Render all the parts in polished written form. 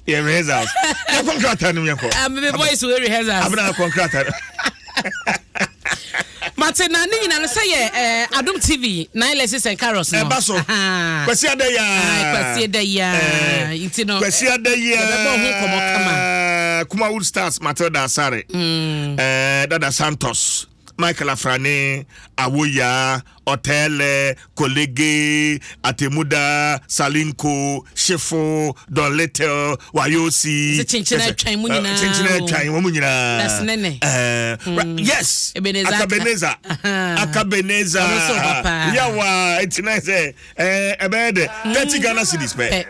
Yɛ rehearsals. Yɛkɔ nkrataa no mu yɛnkɔ. Ah, me voice wɔ rehearsals. Abena kɔ nkrataa no. Mate na ne nyina no sɛ yɛ eh, Adom TV nine lessons and carols no. Ɛba so. Kwasi ada yi aa. Kwasi ada yi aa. Eh, nti no. Kwasi ada yi aa. Yɛbɛbɔ ho nkɔmɔ kama. Kumawood Stars Matilda Asare. Eh, Dada Santos. Michael Afrane, Awoya, Ɔtɛɛlɛ, Kolege, Atemuda, Salinko, Shefo, Don Little, Wayosi. Sɛ kyenkyen atwan mu nyinaa. Kyenkyen atwan wɔn mu nyinaa. That's nene. Yes. Ebenezer. Akabeneza. Akabeneza. Yawa eti na sɛ ɛbɛyɛ dɛ 30 Ghana cedis pɛ.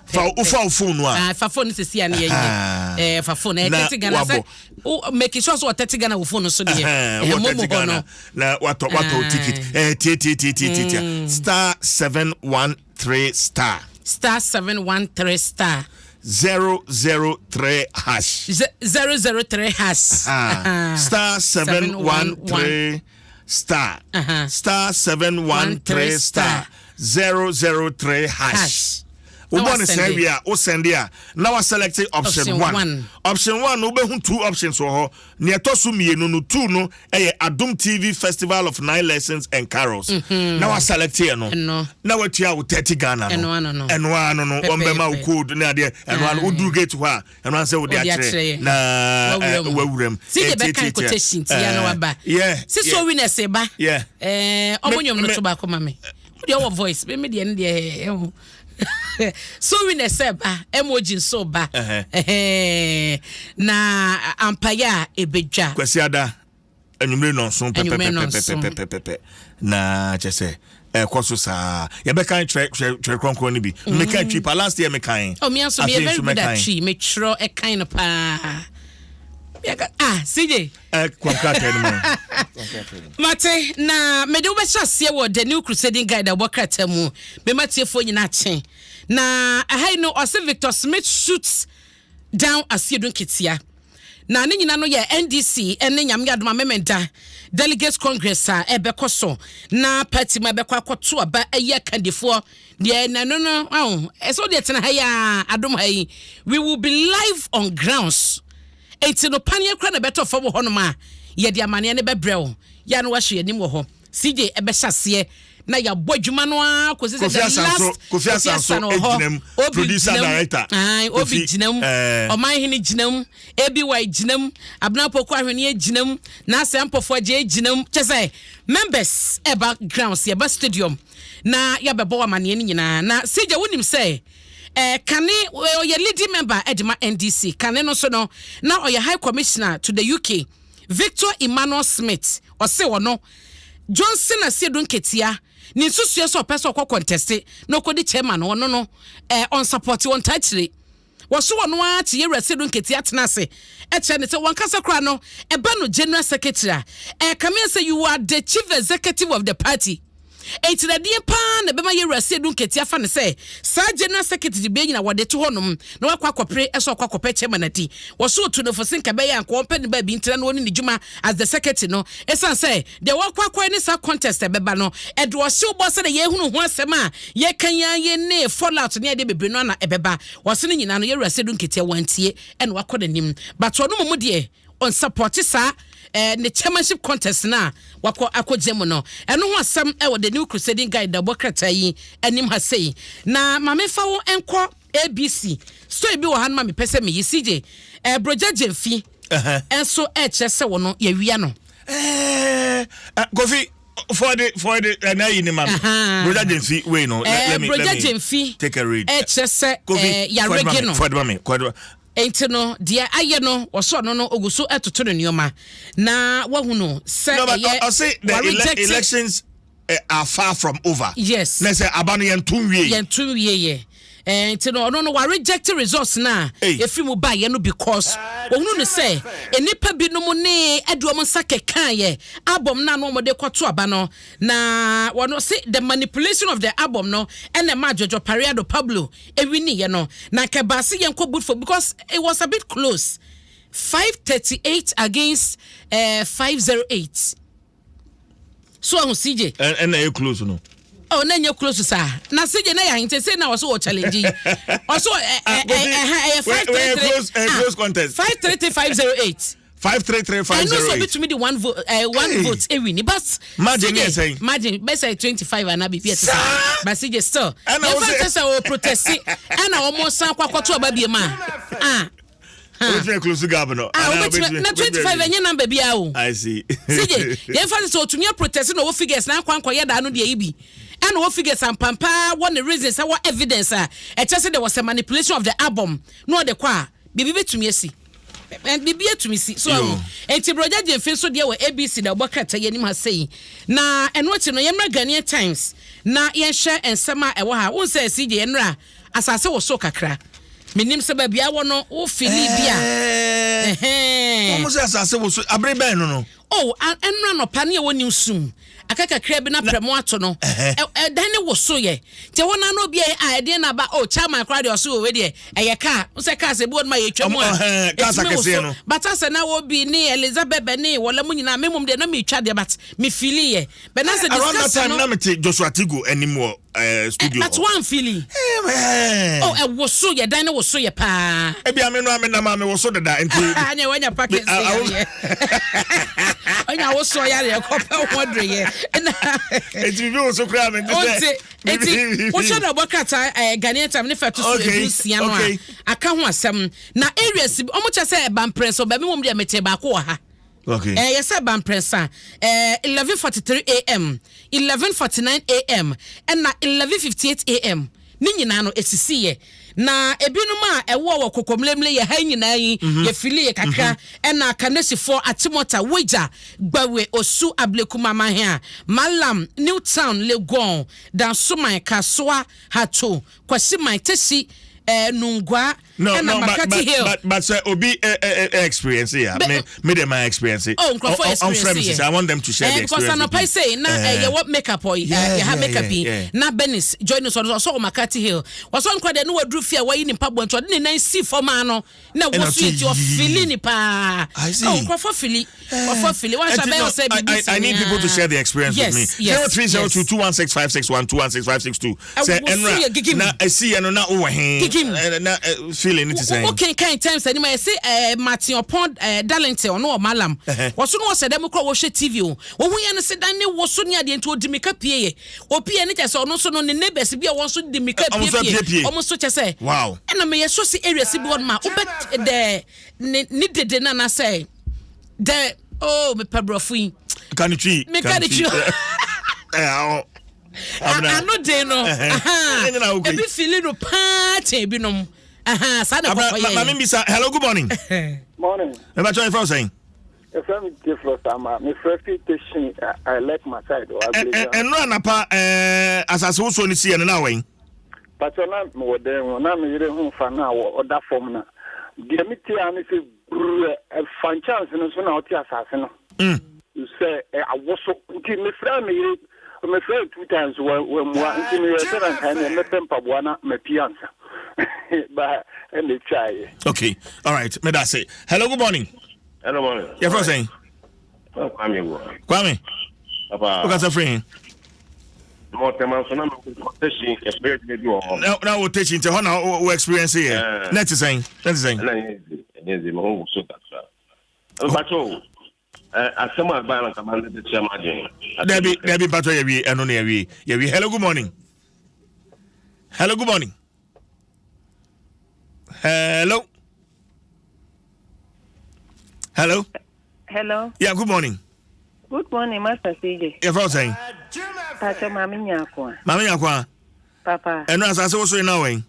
Fa wofa wo phone no a. Fa phone sisi a ne yɛ nyɛ. Fa phone 30 Ghana sɛ wo make sure sɛ ɔtɛte Ghana wɔ phone so deɛ. Ɛhɛn wɔ 30 Ghana na watɔ ticket. Tie tie tie tie tie tie. *713 star. *713 star. 003 hash. 003 hash. *713 star. *713 star 003 hash. Wobɔ ne sɛ wie a, wo send a, na wa select option 1. Option 1 no, wobɛhu two options wɔ hɔ. Nea ɛtɔ so mmienu no, two no ɛyɛ Adom TV Festival of Nine Lessons and Carols. Na wa select yɛ no, na watua wo 30 Ghana no. Ɛno ano no, wɔn bɛma wo code ne adeɛ. Ɛno ano, woduru gate hɔ a, ɛno ano sɛ wode akyerɛ na wawura mu. Si de bɛka quotation ti ya na waba. Si so winners ba. Ɔmo nyom no to baako ma me. Wo deɛ wɔ voice, me deɛ ne deɛ ɛho. So winners ba, emoji nso ba. Na ampayɛ a ebedwa. Kwasi ada anwummere 7 pɛpɛpɛpɛpɛpɛpɛ na kyɛ sɛ ɛkɔ so saa. Yɛbɛkan twerɛ kronkron no bi. Meka twi pa last year mekan. Oh, me nso meyɛ very good at twi. Metwerɛ ɛkan no paa. Ah, CJ. Kɔnkrataa no mu. Mate na mede wobɛhyɛ aseɛ wɔ The New Crusading Guide a wɔbɔ krataa mu. Mema tiefoɔ nyinaa kye. Na ɛha yi no, ɔse Victor Smith shoots down Asiedu Nketia. Na ne nyina no yɛ NDC ne Nyame Adom Amemenda Delegates Congress a ɛbɛkɔ so na party mu ɛbɛkɔ akɔto aba ayi akandifoɔ deɛ na no no ɛsɛ wodeɛ tena ha yi a adom ha yi, we will be live on grounds. Enti no paneɛ kora na ɛbɛtɔ fam wɔ hɔnom a yɛde amanneɛ no bɛbrɛ wo. Yɛ a na wahwɛ yɛn anim wɔ hɔ. CJ ɛbɛhyɛ aseɛ na yɛabɔ adwuma no ara kɔsi sɛ the last Kofi Asanso gyina mu, producer director. Obi gyina mu, Ɔmanhene gyina mu, ABY gyina mu, Abena Poku Ahweneɛ gyina mu, N'asɛ Mpɔfoɔ Agye gyina mu. Kyɛ sɛ members ɛba grounds, yɛba stadium na yɛabɛbɔ wɔ amanneɛ no nyinaa. Na CJ wonim sɛ kane ɔyɛ leading member de ma NDC. Kane no nso no, na ɔyɛ High Commissioner to the UK, Victor Emmanuel Smith. Ɔse ɔno, Johnson Asiedu Nketia, ne nsusua sɛ ɔpɛ sɛ ɔkɔ contest na ɔkɔdi chairman no, ɔno no, ɔnsupporte, ɔntaa kyire. Wɔso ɔno ara kye Yɛwura Asiedu Nketia tena ase kyerɛ ne sɛ wankasa koraa no, ɛba no General Secretary a, ɛkame sɛ you are the Chief Executive of the party. Enti na deɛ paa na ɛbɛma Yɛwura Asiedu Nketia fa ne sɛ saa General Secretary bɛɛ nyina wɔde to hɔnom na wakɔ akɔpere ɛsɛ ɔkɔ akɔpɛ chairman adi. Wɔso otu no fo se nka bɛyɛ anka wɔmpɛ ne baabi ntena na ɔne ne dwuma as the secretary no, ɛsiane sɛ deɛ wɔkɔ akɔyɛ ne saa contest ɛbɛba no ɛde ɔhyew bɔ sɛdeɛ yɛhunu ho asɛm a yɛka yi ara yɛ ne fallout ne adeɛ bebree no ana ɛbɛba. Wɔse no nyinaa no Yɛwura Asiedu Nketia wantie ɛna wakɔ n'anim, but ɔno mmom deɛ ɔnsupporte saa ne chairmanship contest no a wakɔ akɔgyina mu no. Ɛno ho asɛm ɛwɔ The New Crusading Guide da ɛbɔ krataa yi anim ha sei. Na ma memfa wo nkɔ ABC story bi wɔ ha no ma mepɛ sɛ meyi. CJ, Brogya Gyamfi nso ɛkyerɛ sɛ wɔ no yɛwia no. Kofi for the ɛna yi ni ma mi. Brogya Gyamfi wei no. Let me Brogya Gyamfi take a read. Ɛkyerɛ sɛ yɛarege no. For the mami, for the. Enti no deɛ ayɛ no wɔsɔ no no ogu so ɛtoto ne nneɛma na wahu no sɛ ɛyɛ ɔse the elections are far from over. Yes. Na sɛ aba no yɛn to nwie. Yɛn to nwie yɛ. Nti no ɔno no wa reject results na efiri mu ba yɛ no because ohunu no sɛ nnipa binom ne ɛde wɔn nsa keka yɛ album na ano wɔn de kɔto aba no na wɔn se the manipulation of the album no ɛna ɛma Jojo Pariado Pablo ewini yɛ no na nka baasi yɛn kɔ boot for because it was a bit close, 538 against 508. So ɔho CJ. Ɛna ɛyɛ close no. Oh, na nyɛ close saa. Na CJ na yɛ ahente sɛ na ɔso wɔ challenge yi. Ɔso ɛha ɛyɛ 5 3. Close contest. 533508. 533508. Ɛno nso obi tumi de one vote one Hey. vote ewi ni but. Margin CJ, yɛ sɛn? Margin bɛ sɛ 25 ana biribi ɛte Saa. sɛ. But CJ still. Ɛna wo Yɛn fa sɛ- n sɛ o protest ɛna wɔn san kɔ akɔto ɔba bie mu a. Ah. Wobɛtumi close gap no. Ah, Anaa wobɛtumi na 25 ɛnyɛ number biara o. I see. CJ, yɛmfa no sɛ ɔtumi aprotest na ɔwɔ figures na ankɔ ankɔyɛ daa no deɛ yi bi ɛna ɔwɔ figures ampampaa wɔ ne reasons ɛwɔ evidence a ɛkyɛ sɛ there was a manipulation of the album na ɔde kɔ a, biribi bɛtumi asi. Biribi atumi si so Yo. ɔho. Enti Brogya Gyemfi nso deɛ wɔ ABC na ɔbɔ krataa yi anim ha sei. Na ɛno akyi no yɛmmra Ghanaian Times na yɛnhwɛ nsɛm a ɛwɔ ha. Wohu sɛ CJ ɛnora asase woso kakra. Menim sɛ baabi a wɔ no wo fili bi a. Wɔn sɛ asase woso abere bɛn no no. Oh, ɛnora nɔpa ne ɛwɔ new sum. Aka kakra bi na prɛmo ato no. Ɛdan ne woso yɛ. Nti ɛhɔ na obi a ɛdeɛ na ba oh chairman koraa deɛ ɔso wɔ wei deɛ ɛyɛ car. Wo sɛ car sɛ ebi wɔ no ma yɛtwa mu a. Cars Ɛtumi akɛseɛ woso. no. But asɛ na obi ne Elizabeth ne wɔla mu nyinaa me mmom deɛ na metwa deɛ but me feeli yɛ. But na sɛ Around that discuss time no. na mete Joshua Tigo anim wɔ studio. But one feeling. Oh, ɛwo so yɛ dan ne wo so yɛ paa. Ebi ame no ame nam ame wo so deda nti. Anya wanya package yareɛ. Ɔnya wo so yareɛ kɔpɛ ho aduruyɛ. Eti bibi wo so koraa me nti sɛ. Eti wohwɛ na ɔbɔ krataa Ghanaian time ne fɛ to so edu nsia no a aka ho asɛm na areas bi ɔmo kyɛ sɛ ɛba mprɛnsa ɔbɛmi wɔm deɛ mete baako wɔ ha. Okay. Yɛsɛ ba mprɛnsa 11:43 am, 11:49 am ɛna 11:58 am ne nyinaa no esisi yɛ. Na ebinom a ɛwɔ wɔ kokomlemle yɛ ha nyinaa yi yɛfili yɛ kakra ɛna Kanesifoɔ Atimota Wagya Gbawe Osu Ablekuma Mahia Malam New Town Legon Dansoman Kasoa Hato Kwasiman Tesi Nungua No, ɛna no, but, Makati but, Hill. but sɛ obi experience ya Be- me de my experience. Oh, nkurɔfoɔ experience yɛ. I want them to share the because experience. anɔpa yi sei na yɛwɔ makeup ɔ yɛha makeup yi na Bernice join us ɔno ɔsɔ wɔ Makati Hill wɔsɔ nkɔ deɛ ne waduru fie a wayi ne mpaboa nti ɔde ne nan si fam ano na Ɛna wɔ so yɛ ɔte nti ɔfili ne paa. I see. Oh, nkurɔfoɔ fili nkurɔfoɔ fili wɔn ahyɛ Enti bɛyɛ no, ɔsɛ I, bibi I, I need people to share the experience yes, with me. Yes, 0302 216 561 216 562. Sɛ Ɛwɔ so ɛnra yɛ gigim. na ɛsi yɛ no na wowɔ he. Gigim. Na feeling ne te sɛn. Wokenkan Times anim a yɛse Martin Ɔpɔn Darlington ɔno wɔ Malam. Wɔso no wɔsɛ dɛm kora wɔhwɛ TV o. Wɔhu yɛ no sɛ dan ne wɔ so ne adeɛ nti ɔdi mmirika pie yɛ. Ɔpie ne kyɛ sɛ ɔno nso no ne neighbors bi a wɔn nso di mmirika Ɔmo nso pie pie. apiepie. Ɔmo nso kyɛ sɛ. Wow. Ɛna meyɛ so se areas bi hɔ nom a wobɛ dɛ ne ne dede no anaasɛ dɛ oh mepɛ borɔfo yi. Ka ne twi. Meka ne twi. Awo. Abena. Ano den no. Ɛhɛn. Ɛnyɛ na wokɔ yi. Ebi fili no paa kyɛn ebinom. Saa na Abena, kɔkɔ ma yɛ. ma me bisa. Hello, good morning. Morning. Meba kyɛ ifrɛ sɛn. Efra mi tie flɔ sama. Mi frɛ fi station I like my side. Ɛnura anapa asase wosoɔ no si yɛ no na awɛn. Pastor na mi wɔ dan mu na mi yere ho fa na wɔ ɔda fam na. Deɛ mi tie a ne sɛ brɛ ɛfa nkyɛnse no so na ɔte asase no. Sɛ awoso nti mi frɛ mi yere mi frɛ two times wɔ wɔ mua nti mi yɛ sɛ na nkan mi mɛpɛ mpaboa na mɛ pia nsa. Ba ɛna etwa yɛ. Okay. All right. Me da se. Hello, good morning. Hello, morning. Yɛfrɛ sɛn. Kwame wo. Kwame. Papa. Wokasa firi he? Mo tema so na me ko station experience bi wɔ hɔ. Na wo teaching nti hɔ na wo experience yɛ. Na ɛte sɛn? Na ɛte sɛn? Na nyɛ zi, nyɛ zi me ho wo so kakra. Mpacho. Asɛm a ba na kama ne de kyerɛ ma adwene. Dabi, dabi mpacho yɛwie ɛno na yɛwie. Yɛwie. Hello, good morning. Hello, good morning. Hello. Hello. Hello. Yeah, good morning. Good morning, Master CJ. Yɛfrɛ wo sɛn? Pacho Mami Nyakwa. Maame Nyakwa. Papa. Ɛno asase wo so yi na wɛn?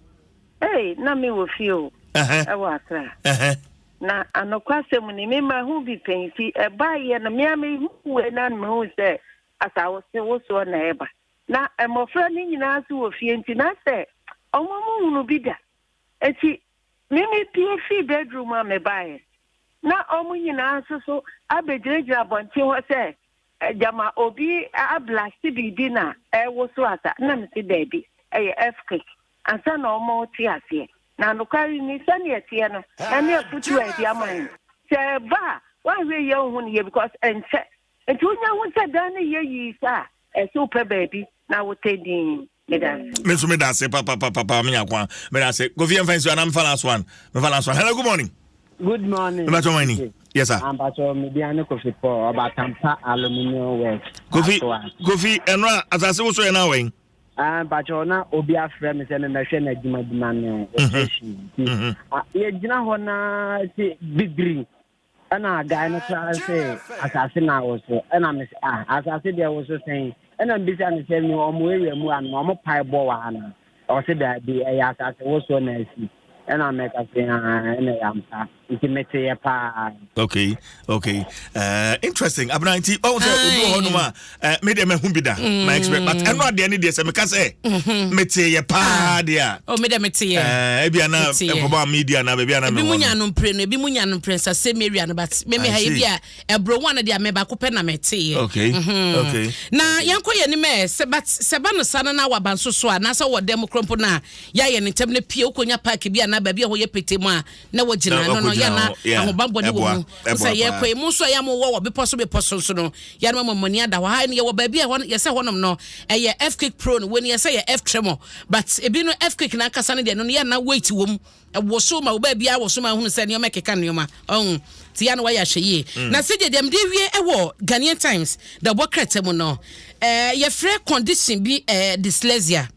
Hey, na me wɔ fie o. Ɛwɔ Accra. Na anokwa asɛm ni me ma hu bi pɛn ti ɛba yɛ no me a me hu wei na me hu sɛ asase wo soɔ na ɛba. Na mmɔfra no nyinaa so wɔ fie nti na sɛ ɔmo mo hunu bi da. Eti me me pie fi bedroom a me baeɛ. Na ɔmo nyinaa nso so abɛgyinagyina abɔnten hɔ sɛ gyama obi ablast biribi na ɛwo so asa na me se daabi ɛyɛ earthquake ansa na ɔmo te aseɛ. Na nokware ni sɛnea ɛteɛ no ɛne afutu a ɛde ama yɛn sɛ ɛba a woanhwɛ yie wohu no yie because ɛnkyɛ nti wonya ho sɛ dan no yɛ yii saa ɛsɛ wopɛ baabi na wotɛ din. Meda ase. Me nso meda ase papapapapa me nyakwa. Meda ase. Kofi yɛmfa nsuo anaa mfa last one. Mfa last one. Hello, good morning. Good morning. Mebatɔ wɔn ni. Yes sir. Ampatɔ media ne Kofi Paul Ɔbatampa Aluminium Works. Kofi Kofi ɛno a asase woso yɛ na wɛn. Mpatɔ na obi afrɛ me sɛ memmɛhwɛ n'adwumadwuma no operation. Nti yɛgyina hɔ na sɛ bibiri ɛna guy no koraa sɛ asase na woso, ɛna me sɛ, ah, asase deɛ woso sɛn? Ɛna mbisa no sɛ mi ɔmo area mu ano ɔmo pae bɔ wɔ ha na ɔsɛ daabi, ɛyɛ asase woso na asi. Ɛna mɛka sɛ ah, ɛna ɛyɛ ampa, nti meteyɛ paa. Okay, interesting. Abena, nti ɔn sɛ obi wɔ hɔnom a me deɛ mahu bi da, my expert, but ɛno adeɛ ne deɛ sɛ meka sɛ mete yɛ paa deɛ a Oh, me dɛ mete yɛ. Ebi ana Mete yɛ. nkɔmɔ a media na baabi ana ebi me mu wɔ nya no. no mpire no, ebi mu nya no mpire nsasɛm area no, but me ha I see. ebi a ɛburo one deɛ, me baako pɛ na mete yɛ. Na yɛnkɔ yɛn anim ɛ sɛ but sɛ ba no sa no na waba nso so a anaasɛ wɔ dɛm kuro mpo no a yɛayɛ ne ntɛm no pie wokɔnya park bi anaa baabi a hɔ yɛ pete mu a na wɔgyina Na no wakɔgyina yɛ na hɔ, yeah. ahobammɔ ne wɔ mu Ɛboa sɛ paa. yɛkɔ yi mu nso a yɛ mo wɔ wɔ bepɔ so bepɔ so nso no yɛn mo mɔmɔni ada hɔ ha no. Yɛwɔ baabi a ɛhɔ no yɛsɛ hɔnom no ɛyɛ earthquake prone, wɔ ni yɛsɛ yɛ earth tremor, but ebi no earthquake n'ankasa no deɛ no yɛ na weight wɔ mu, ɛwɔ so ma wo baabi a wɔ so ma ahunu sɛ nneɛma ɛkeka nneɛma ɔn ti ya no wayɛ ahwɛ yie. Na sɛdeɛ deɛ mede wie ɛwɔ Ghanaian Times da ɔbɔ krataa mu no, yɛfrɛ condition bi dyslexia,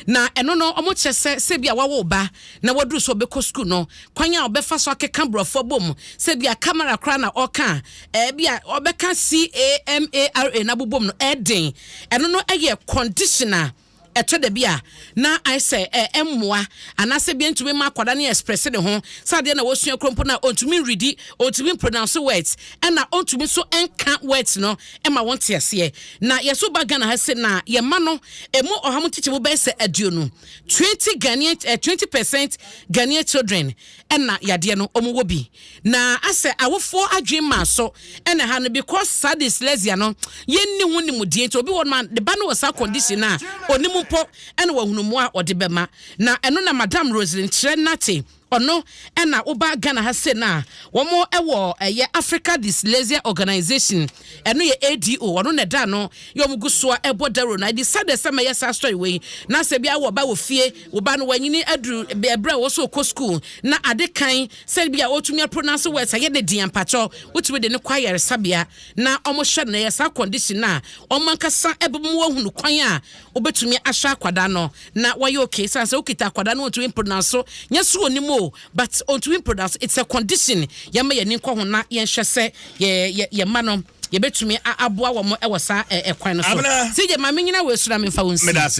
na ɛno no ɔmo kyerɛ sɛ sɛbi a wawo ba na waduru so ɔbɛkɔ sukuu no, kwan a ɔbɛfa so akeka borɔfo bom, sɛbi a camera koraa na ɔka bi a ɔbɛka camara na abobom no ɛɛden. Ɛno no ɛyɛ condition a ɛtɔ da bi a na ayɛ sɛ ɛmmoa anaasɛ bi ntumi ma akwadaa no express ne ho sɛ adeɛ na wɔsua kuro mpo na ɔntumi nredi, ɔntumi pronounce words, ɛna ɔntumi nso nka words no ɛma wɔn te aseɛ. Na yɛso ba Ghana ha sɛ na yɛma no emu ɔha mu nkyekyɛ mu bɛyɛ sɛ 20, 20 Ghanaian 20% Ghanaian children ɛna yadeɛ no ɔmo wɔ bi. Na asɛ awofoɔ adwene maa so ɛna ha no because saa dyslexia no yɛnni ho nimdeɛ, nti obi wɔ no ma ne ba no wɔ saa condition a onim mpo ɛna wahunu mu a ɔde bɛma. Na ɛno na Madam Roselyn Kyerɛ Nate, ɔno ɛna woba Ghana ha se na wɔn ɛwɔ ɛyɛ Africa Dyslexia Organization, ɛno yɛ ADO, ɔno na ɛda no yɛ wɔn gu so a ɛbɔ dawuro. Na ɛde sɛ de sɛ mɛyɛ saa story wei na sɛ bi awɔ ba wɔ fie, wo ba no wanyini aduru ɛbrɛ a wɔso kɔ school na ade kan sɛ bi a wɔtumi apronounce words a yɛ ne deɛ mpakyɛw, wotumi de ne kɔ ayaresabea na wɔn hyɛ no na ɛyɛ saa condition na wɔn ankasa ɛbɛn mu wɔhunu kwan a wobɛtumi ahyɛ akwadaa no na wɔyɛ okay. San sɛ wokita akwadaa no wɔntumi pronounce nyɛ so wɔ nim o, but ɔntumi pronounce, it's a condition. Yɛma yɛn ani nkɔ ho na yɛnhwɛ sɛ yɛ yɛ yɛ ma no yɛbɛtumi aboa wɔn wɔ saa ɛkwan no so. Abena. Sɛ gye maame nyina wɔ esura mi nfa wɔn si. Meda ase.